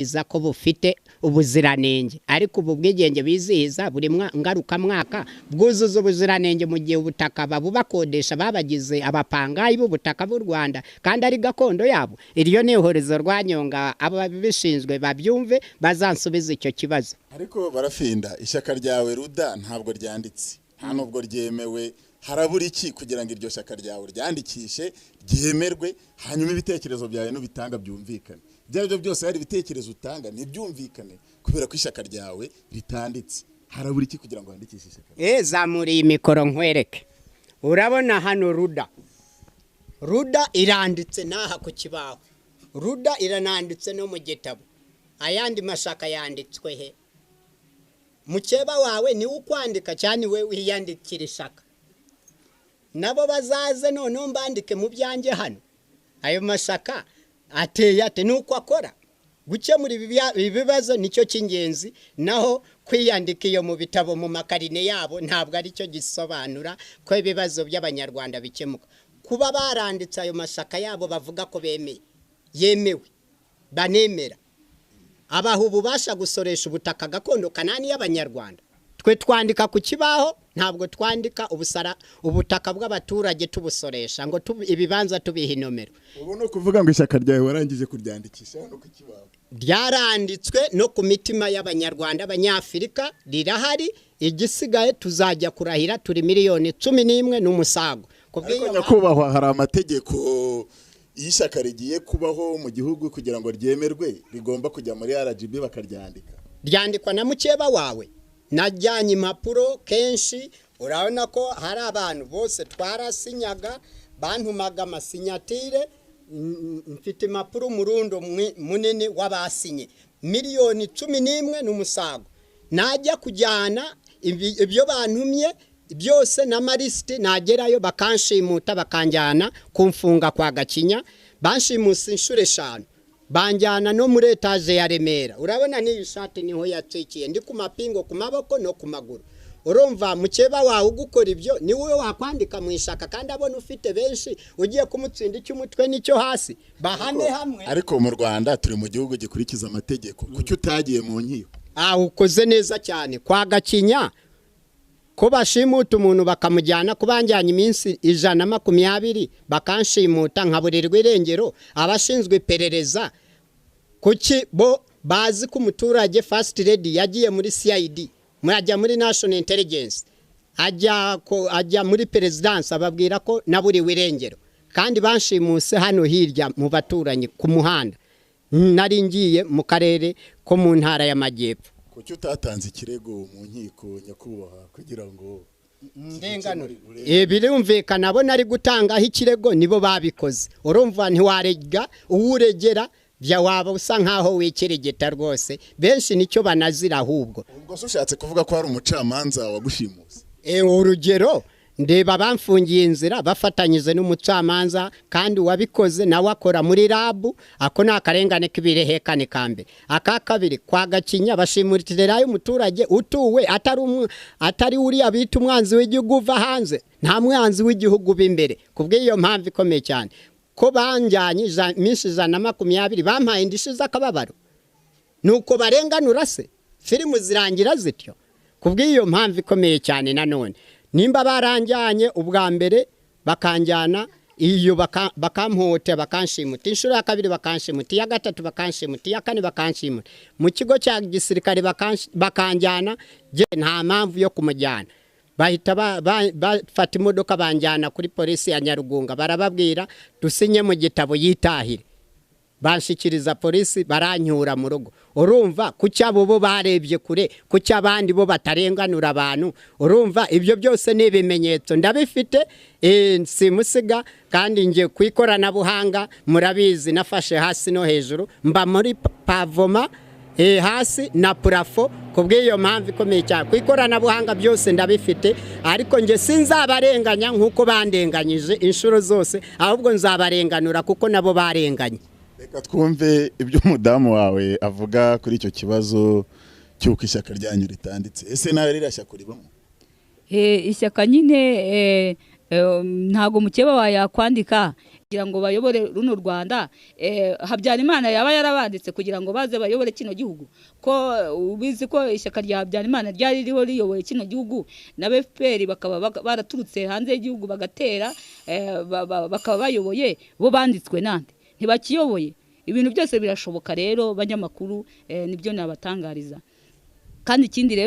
Bizihiza ko bufite ubuziranenge, ariko ubu bwigenge bizihiza buri ngarukamwaka bwuzuza ubuziranenge mu gihe ubutaka babubakodesha, babagize abapangayi b'ubutaka bw'u Rwanda kandi ari gakondo yabo? Iryo ni ihurizo rwanyonga, ababishinzwe babyumve, bazansubize icyo kibazo. Ariko Barafinda, ishyaka ryawe RUDA ntabwo ryanditse, nta nubwo ryemewe. Harabura iki kugira ngo iryo shyaka ryawe ryandikishe, ryemerwe, hanyuma ibitekerezo byawe nubitanga byumvikane? Ibyo ari byo byose, hari ibitekerezo utanga ntibyumvikane kubera ko ishyaka ryawe ritanditse. Harabura iki kugira ngo wandikishe ishyaka? Zamura iyi mikoro nkwereke. Urabona hano RUDA, RUDA iranditse n'aha ku kibaho, RUDA irananditse no mu gitabo. Ayandi mashyaka yanditswe he? Mukeba wawe niwe ukwandika cyane, we wiyandikira ishyaka? Nabo bazaze noneho mbandike mu byanjye hano. Ayo mashyaka ateye ate? Ni uko akora. Gukemura ibibazo nicyo cy'ingenzi, naho kwiyandika iyo mu bitabo, mu makarine yabo, ntabwo aricyo gisobanura ko ibibazo by'Abanyarwanda bikemuka. Kuba baranditse ayo mashyaka yabo bavuga ko bemeye, yemewe, banemera, abaha ububasha gusoresha ubutaka gakondo kanani y'Abanyarwanda. Twe twandika ku kibaho, ntabwo twandika ubusara ubutaka bw'abaturage tubusoresha ngo ibibanza tubiha inomero. Ubu ni ukuvuga ngo ishyaka ryawe warangije kuryandikisha hano ku kibaho? Ryaranditswe no ku mitima y'Abanyarwanda, Abanyafurika, rirahari. Igisigaye tuzajya kurahira turi miliyoni 11 n'umusago. Ku Ariko bw'iyo nyakubahwa, hari amategeko y'ishyaka rigiye kubaho mu gihugu. Kugira ngo ryemerwe rigomba kujya muri RGB bakaryandika. Ryandikwa na mukeba wawe? Najyanye impapuro kenshi. Urabona ko hari abantu bose twarasinyaga, bantumaga amasinyatire. Mfite impapuro, umurundo munini w'abasinye, miliyoni 11 n'umusago. Najya kujyana ibyo bantumye byose n'amalisiti, nagerayo bakanshimuta, bakanjyana kumfunga kwa Gakinya. Banshimuse inshuro eshanu, banjyana no muri etaje ya Remera. Urabona n'iyi shati niho yatsikiye, ndi ku mapingo ku maboko no ku maguru. Urumva mukeba wawe ugukora ibyo ni wowe wakwandika mu ishyaka, kandi abona ufite benshi, ugiye kumutsinda icy'umutwe n'icyo hasi? Bahame hamwe. Ariko mu Rwanda turi mu gihugu gikurikiza amategeko. Kuki utagiye mu nkiko? Ah, ukoze neza cyane. Kwa Gakinya ko bashimuta umuntu bakamujyana, kubanjyanye iminsi 120, bakanshimuta nkaburirwa irengero, abashinzwe iperereza kuki bo bazi ko umuturage First Lady yagiye muri CID, ajya muri National Intelligence, ajya muri perezidansi, ababwira ko naburiwe irengero, kandi banshimuse hano hirya mu baturanyi ku muhanda, nari ngiye mu karere ko mu Ntara y'Amajyepfo? Kuki utatanze ikirego mu nkiko, nyakubahwa, kugira ngo Ndenganure? Birumvikana, abo nari gutangaho ikirego nibo babikoze. Urumva ntiwarega uwuregera, bya waba usa nkaho wikirigita rwose. Benshi nicyo banazira ahubwo. Ubwo se ushatse kuvuga ko hari umucamanza wagushimuse? Urugero ndeba bamfungiye inzira bafatanyije n'umucamanza, kandi uwabikoze nawe akora muri RAB. Ako ni akarengane k'ibirehekane ka mbere. Aka kabiri, kwa Gakinya bashimutirayo umuturage utuwe, atari uriya bita umwanzi w'igihugu uva hanze. Nta mwanzi w'igihugu uba imbere. Ku bw'iyo mpamvu ikomeye cyane, ko banjyanye iminsi 120, bampaye indishyi z'akababaro, nuko barenganura se? Filimu zirangira zityo? Ku bw'iyo mpamvu ikomeye cyane nanone, nimba baranjyanye ubwa mbere, bakanjyana iyo bakampohotera, bakanshimuta inshuro ya kabiri, bakanshimuta iya gatatu, bakanshimuta iya kane, bakanshimuta mu kigo cya gisirikare, bakanjyana jye nta mpamvu yo kumujyana, bahita bafata imodoka banjyana kuri polisi ya Nyarugunga, barababwira dusinye mu gitabo yitahire, banshikiriza polisi, barancyura mu rugo. Urumva kuki abo bo barebye kure, kuki abandi bo batarenganura abantu? Urumva ibyo byose ni ibimenyetso, ndabifite, simusiga. Kandi nge ku ikoranabuhanga murabizi, nafashe hasi no hejuru, mba muri pavoma, hasi na plafond. Ku bw'iyo mpamvu ikomeye cyane, ku ikoranabuhanga byose ndabifite. Ariko nge sinzabarenganya nk'uko bandenganyije inshuro zose, ahubwo nzabarenganura kuko nabo barenganye. Reka twumve ibyo umudamu wawe avuga kuri icyo kibazo cy'uko ishyaka ryanyu ritanditse. Ese nawe ririya shyaka uribamo? Ishyaka nyine, ntabwo mukeba wawe yakwandika. kugira ngo bayobore runo Rwanda. Habyarimana yaba yarabanditse kugira ngo baze bayobore kino gihugu? Ko ubizi ko ishyaka rya Habyarimana ryari ririho riyoboye kino gihugu, na FPR bakaba baraturutse hanze y'igihugu bagatera, bakaba bayoboye, bo banditswe nande? Ntibakiyoboye. Ibintu byose birashoboka rero, banyamakuru, nibyo nabatangariza. Kandi ikindi rero